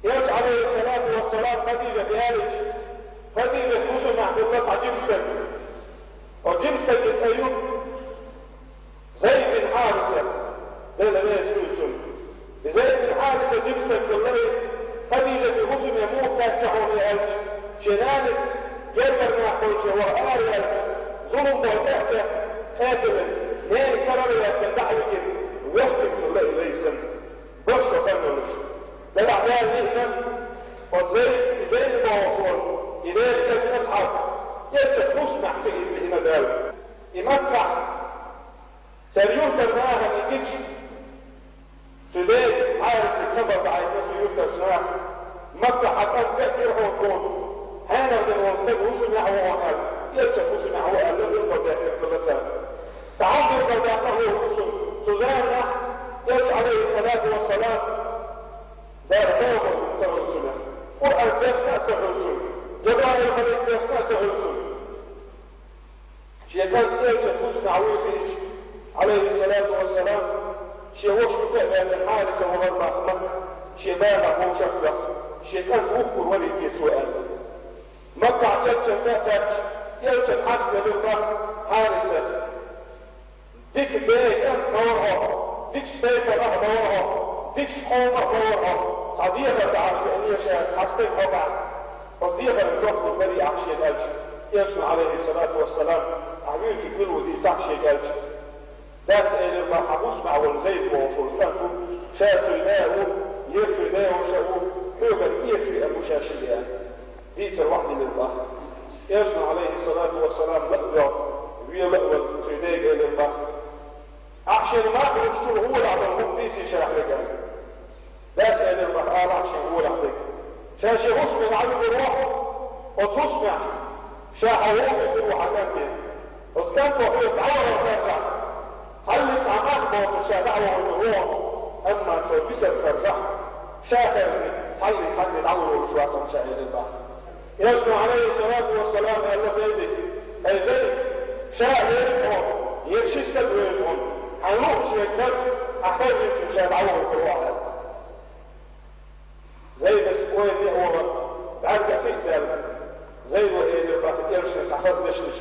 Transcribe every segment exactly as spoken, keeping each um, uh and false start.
Элча, Ӏалайхи ссалату вассалам, Хадижат аьлча, Хадижат хӀусамехь хилла цхьа жима стаг. Оцу жима стеган цӀе ю Зайд бин Хьариса, Дела реза хуьлда цунна. И Зайд бин Хьариса жима стаг хилла, Хадижата хӀусаме муха кхаьчна хьуна аьлча, шен нанаца гергара нах болчу ваха ара ваьлча, зулам болу тӀе а ца кхетале, ненан карара ваьккхина дӀа а вигина, вестиг хилла и вай санна. БархӀ шо хан йолуш. Делахь Дала лиъна, оцу Зайд, Зайд бохуш волу, и Делан элчан асхьаб, элчан хӀусамехь хилла лиъна Дала. И Маккахь церан юьртара нахана и гича, цу Зайд бин Хьарисига хабар дахьийтина цу юьртарчу наха, Маккахь хьан кӀант веана ву хьуна, хьенех дина волу стаг хӀусамехь ву хьуна аьлла, элчан хӀусамехь ву аьлла, билгалдаьккхина хилла цара. Цхьа хьал билгалдаьккхина хилла цу заманахь, элча, Ӏалайхи ссалату вассалам, Дала хьехам ца хуьлу цунах. Къуръан доьссина а ца хуьлу цунна. Жабраил-малик доьссина а ца хуьлу цунна. Шен кӀант элчан хӀусамехь вуй хиъча, Ӏалайхи ссалату вассалам, шен вашас а ваьлла Хьариса вахара боху Макка, шен дагахь вовшах а ваьхна, шен кӀант вухкур варий те цо аьлла. Маккахь элчанна тӀе а кхаьчча, элчанна хьаста елира боху Хьариса. Дика бен кӀант бара хьо, дикачу тайпанах бара хьо, дикачу къомах бара хьо, цхьа дехар дахьаш веана ша цхьа стаг хьокъехь. Оцу дехаран жоп лур барий ахь шега аьлча, элчано, Ӏалайхи ссалату вассалам, ахь вуьйцург мила ву дийцахь шега аьлча, дас элира боху, хьан хӀусамехь волу Зайд бохуш волу кӀант ву, ша цуьнан да а ву, я цуьнан ден ваша а ву, хьоьгара эшаш веана ву ша шиъ аьлла. Дийцар вахьа дилира боху. Элчано, Ӏалайхи ссалату вассалам, ла а воьлла, вела а ваьлла, цуьнан дега элира боху: «Ахь шена мах лучу чуьра гӀолехь долу хӀума дийций шарахь веган». Дас элира боху: «Алахь шен гӀолехь дерг». Ша шен хӀусаме дӀавигар ву, оцу хӀусамехь ша хьан вовшах ву хьан кӀанте. Оцу кӀанто хьоьца дӀавахар хьажахь, цхьаллиг цхьа мах боцуш ша дӀа а вахар ву, амма цо бисар хержахь, ша хержна цхьаллиг цхьанне дӀалур волуш вац хьуна ша, элира боху. Элчано, Ӏалайхи ссалату вассалам, аьлла Зайде: «ХӀай Зайд, ша а вевза хьуна, я ши стаг вевза хьуна, хьайн луъург шега хьажа, ахь хаьржинчунна ша дӀавахар ву хьан». Зайдас ойла а вахана, бӀаьрга сиъ а даьлла, Зайдо элира боху элчане цхьа хаза дешнаш: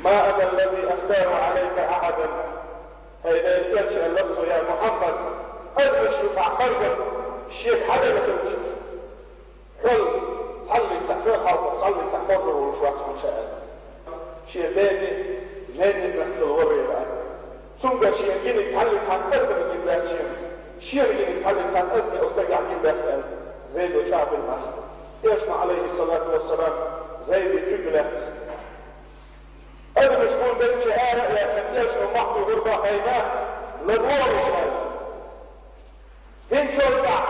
«ما أنا الذي أختار عليك أحدا». ХӀай Делан элча, аьлла цо, я Мухьаммад, адамаш ю ахь харжар шега хьаделла хилча, хьол цхьаллиг цхьа, хьоьга хьалха цхьаллиг цхьа хоржур волуш вац хьуна ша аьлла. Шен дене, ненне мехкал варве ваьлла. Цуьнга шен гиниг цхьаллиг цхьа адамна гина ваьлла шена, шена гиниг цхьаллиг цхьа адамна оцу стагехь гина ваьлла аьлла, Зайдо чӀагӀдина боху. Элчано, Ӏалайхи ссалату вассалам, Зайде куьг лаьцна. Адамаш гулбелча ара а ваьккхина, элчано мохь дуьхура боху: «ХӀай нах, ладогӀалаш», аьлла. ХӀинцалц ахь,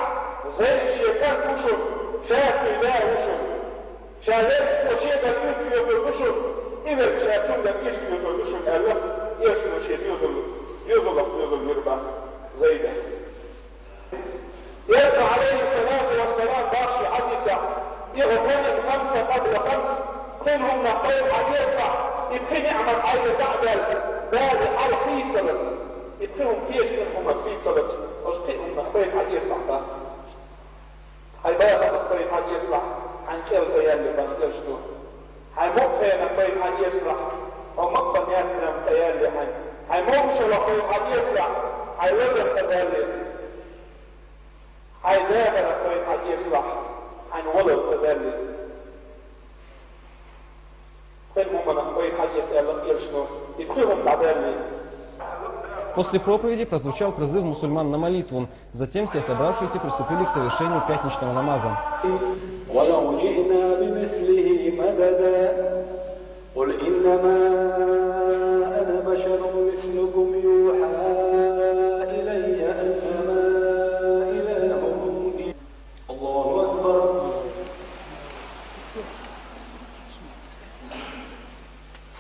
Зайд шен кӀант ву шуна, ша цуьнан да ву шуна. Ша верг цо шегара ирча оьцур ду шуна, и верг ша цуьнгара ирча оьцур ду шуна, аьлла, элчано шен доьзал, доьзалах доьзал вира боху Зайдах. Элчано, Ӏалайхи ссалату вассалам, боху шен хьадисехь: «اغتنم خمسا قبل خمس», пхи хӀуманах пайда хьаэцалахь, и пхи ниӀмат хьайна дӀа а даьлла, Дала хьалха хийцалц. И пхи хӀума кхечу хӀуманца хийцалц, оцу пхи хӀуманах пайда хьаэцалахь боху. Хьайн бахарх пайда хьаэцалахь, хьайн кӀел тӀеяьлла боху элчано. Хьайн мукъа хенах пайда хьаэцалахь, хьо мукъа яц хенахь тӀеяьлла хьайн. Хьайн могушаллах пайда хьаэцалахь, хьайн лазар тӀедаьлла. Хьайн дахарх пайда хьаэцалахь, хьайн валар тӀедаьлла. Пхи хӀуманах пайда хьаэца аьлла элчано, и пхи хӀума дӀадаьлла. После проповеди прозвучал призыв мусульман на молитву. Затем все собравшиеся приступили к совершению пятничного намаза. ولو جئنا بمثله مددا. قل إنما أنا بشر مثلكم يوحى إلي أنما إلهكم إله. الله أكبر.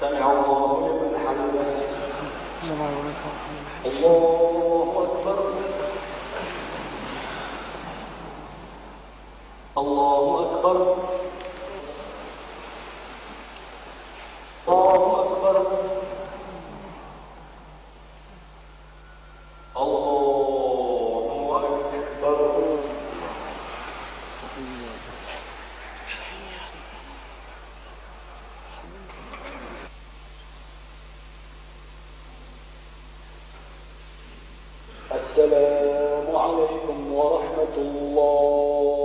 سمع الله لمن حمده. الله أكبر. الله أكبر. الله أكبر. الله أكبر. السلام عليكم ورحمة الله.